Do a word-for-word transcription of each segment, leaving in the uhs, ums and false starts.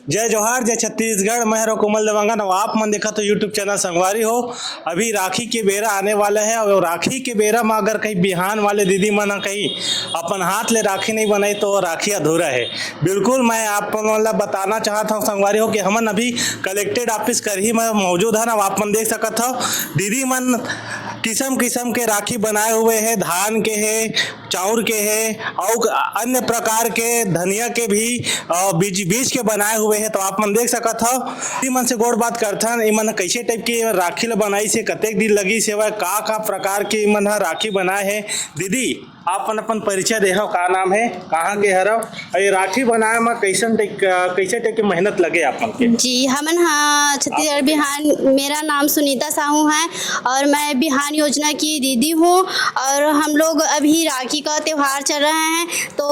जय जोहार, जय छत्तीसगढ़। मैं हरो कोमल देवांगन, अउ आप मन देखत हो YouTube चैनल संगवारी हो। अभी राखी के बेरा आने वाला है, अउ राखी के बेरा म अगर कहीं बिहान वाले दीदी मन ह कहीं अपन हाथ ले राखी नहीं बनाई, तो राखी अधूरा है। बिल्कुल, मैं आप मन ला बताना चाहत हूँ संगवारी हो कि हमन अभी कलेक्ट्रेट ऑफिस करही में मौजूद हन। अउ आप मन देख सकत हो, दीदी मन किसम किसम के राखी बनाए हुए है, धान के है, चाउर के है, अउ अन्य प्रकार के धनिया के भी, अ, बीज, बीज के बनाए हुए है। तो आप मन देख सकत हो, इमन से गोठ बात करथन, इमन कैसे टाइप के राखी ल बनाइस हे, कतेक दिन लगिस हेवय, का का प्रकार के इमन ह राखी बनाए है। दीदी, आप अपन, अपन परिचय देहव, का नाम है, कहाँ के हरव, अउ ये राखी बनाए म कैसन टाइप, कैसे टाइप के मेहनत लगे आप मन के? जी, हमन ह छत्तीसगढ़ बिहान, मेरा नाम सुनीता साहू है और मैं बिहान योजना की दीदी हूँ। और हम लोग अभी राखी का त्योहार चल रहा है, तो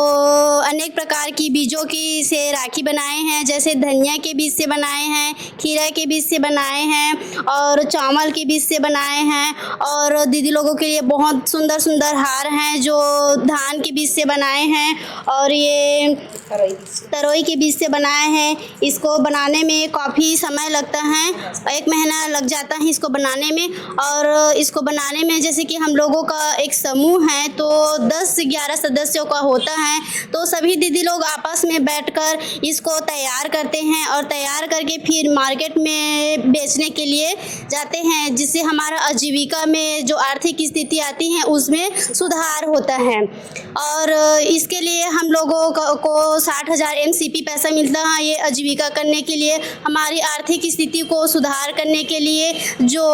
अनेक प्रकार की बीजों की से राखी बनाए हैं, जैसे धनिया के बीज से बनाए हैं, खीरा के बीज से बनाए हैं और चावल के बीज से बनाए हैं। और दीदी लोगों के लिए बहुत सुंदर सुंदर हार हैं जो धान के बीज से बनाए हैं, और ये तरोई के बीज से बनाए हैं। इसको बनाने में काफ़ी समय लगता है, एक महीना लग जाता है इसको बनाने में। और इसको बनाने में जैसे कि हम लोगों का एक समूह है, तो दस ग्यारह सदस्यों का होता है, तो सभी दीदी लोग आपस में बैठकर इसको तैयार करते हैं और तैयार करके फिर मार्केट में बेचने के लिए जाते हैं, जिससे हमारा आजीविका में जो आर्थिक स्थिति आती है, उसमें सुधार होता है। और इसके लिए हम लोगों को, को साठ हज़ार एमसीपी पैसा मिलता है ये आजीविका करने के लिए। हमारी आर्थिक स्थिति को सुधार करने के लिए जो,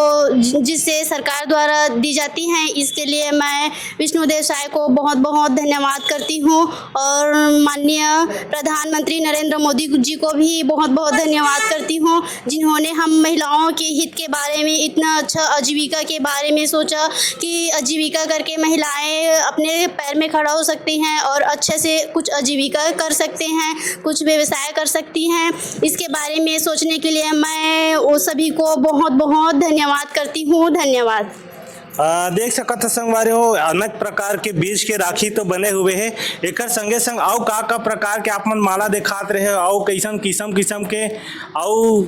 जिससे सरकार द्वारा दी जाती हैं, इसके लिए मैं विष्णु देव साय को बहुत बहुत धन्यवाद करती हूँ और माननीय प्रधानमंत्री नरेंद्र मोदी जी को भी बहुत बहुत धन्यवाद करती हूँ, जिन्होंने हम महिलाओं के हित के बारे में, इतना अच्छा आजीविका के बारे में सोचा कि आजीविका करके महिलाएं अपने पैर में खड़ा हो सकती हैं और अच्छे से कुछ आजीविका कर सकते हैं, कुछ व्यवसाय कर सकती हैं। इसके बारे में सोचने के लिए मैं वो सभी को बहुत बहुत धन्यवाद करती हूँ। धन्यवाद। आ, देख सकत ह संगवारी हो, अनेक प्रकार के बीज के राखी तो बने हुए हे। एकर संगे संग अउ का का प्रकार के आप मन माला दिखात रहे, अउ कैसन किसम किसम के अउ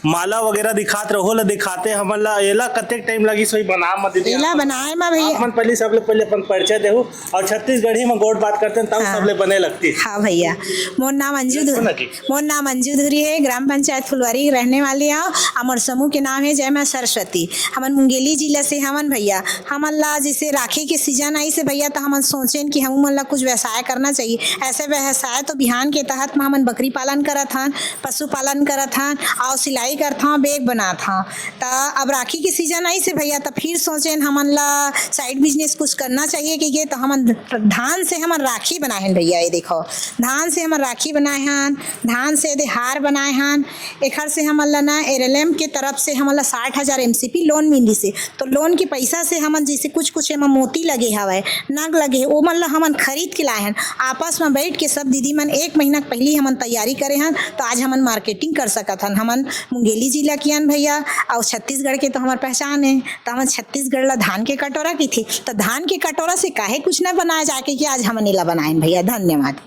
माला वगैरह दिखात रहो ला दिखाते हमन ला। एला कतेक टाइम लगिस होही बनाए म दीदी? एला बनाए म भैया आप मन पहली, सबले पहले अपन परिचय देहू अउ छत्तीसगढ़ी म गोठ बात करते हैं तब हाँ। सबले बने लगती। हाँ भैया, मोर नाम अंजू धुरी। मोर नाम अंजू धुरी है, ग्राम पंचायत फुलवारी रहने वाली हूँ। और मोर समूह के नाम है जय माँ सरस्वती। हमन मुंगेली जिला से हमन भैया। हमन ला जैसे राखी के सीजन आइस हे भैया, तो हमन सोचेन कि हमू मन ला कुछ व्यवसाय करना चाहिए। ऐसे व्यवसाय तो बिहान के तहत म हमन बकरी पालन करत हन, पशुपालन करत हन, अउ सिलाई करत हन, बैग बनात हन। त अब राखी के सीजन आइस हे भैया, त फिर सोचेन हमन ला साइड बिजनेस कुछ करना चाहिए कहिके, त हमन धान से हमन राखी बनाए हन भैया। ये देखो, धान से हमन राखी बनाए हन, धान से एदे हार बनाए हन। एखर से हमन ला ना एआरएलएम के तरफ से हमन ला साठ हज़ार एमसीपी लोन मिलिस हे। तो लोन के पैसा से हमन जैसे कुछ कुछ एमा मोती लगे हवय, नग लगे हे, ओमन ला हमन खरीद के लाए हन। आपस में बैठ के सब दीदी मन एक महीना के पहिली हमन तैयारी करे हन, तो आज हमन मार्केटिंग कर सकत हन। हमन मुंगेली जिला के अन भैया, अउ छत्तीसगढ़ के तो हमर पहचान है, तो हमन छत्तीसगढ़ ला धान के कटोरा कहिथे, तो धान के कटोरा से काहे कुछ ना बनाए जाके कि आज हमन एला बनाएन भैया। धन्यवाद।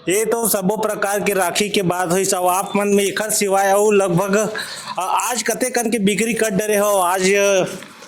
ये तो सबो प्रकार के राखी के बात होइस। अउ आप मन में एखर सिवाय अउ लगभग, अ, आज कतेकन के बिक्री कर डरे हो? आज, अ,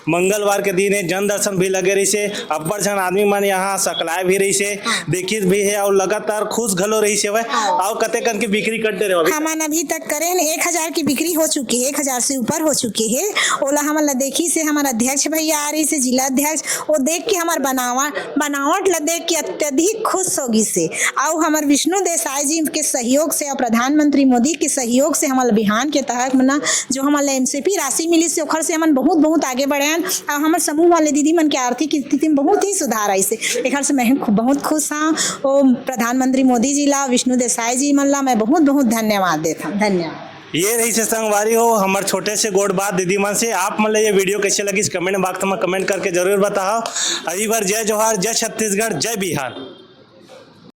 मंगलवार के दिन हे, जन दर्शन भी लगे रहिस हे, अब्बड़ झन आदमी मन यहाँ सकलाए भी रहिस हे, देखिस भी हे अउ लगातार खुश घलो रहिस हेवय। हाँ। अउ कतेकन के बिक्री कर डरे हो अभी तक? हमन अभी तक करेन एक हज़ार की बिक्री हो चुकी है, एक हज़ार से ऊपर हो चुकी है। ओला हमन ला देखिस हे हमर अध्यक्ष भैया आ रहिस हे, जिला अध्यक्ष, वो देख के हमर बनावट, बनावट ला देख के अत्यधिक खुश हो गिस हे। अउ हमर विष्णु देसाई जी के सहयोग से अउ प्रधानमंत्री मोदी के सहयोग से हमन ला बिहान के तहत म ना जो हमन ला एमसीपी राशि मिलिस हे, ओखर से हमन बहुत, बहुत आगे बढ़े हन। अउ हमर समूह वाले दीदी मन के आर्थिक स्थिति में बहुत ही सुधार आइस हे। एखर से मैं खूब, बहुत खुश हूँ। ओ प्रधानमंत्री मोदी जी ला, विष्णु देसाई जी मन ला मैं बहुत, बहुत धन्यवाद देत हूँ। धन्यवाद। ये रहिस हे संगवारी हो, हमर छोटे से गोठ बात दीदी मन से। आप मन ला ये वीडियो कैसे लगिस, कमेंट बॉक्स में कमेंट करके जरूर बताओ। अभी बार जय जोहार, जय छत्तीसगढ़, जय बिहार।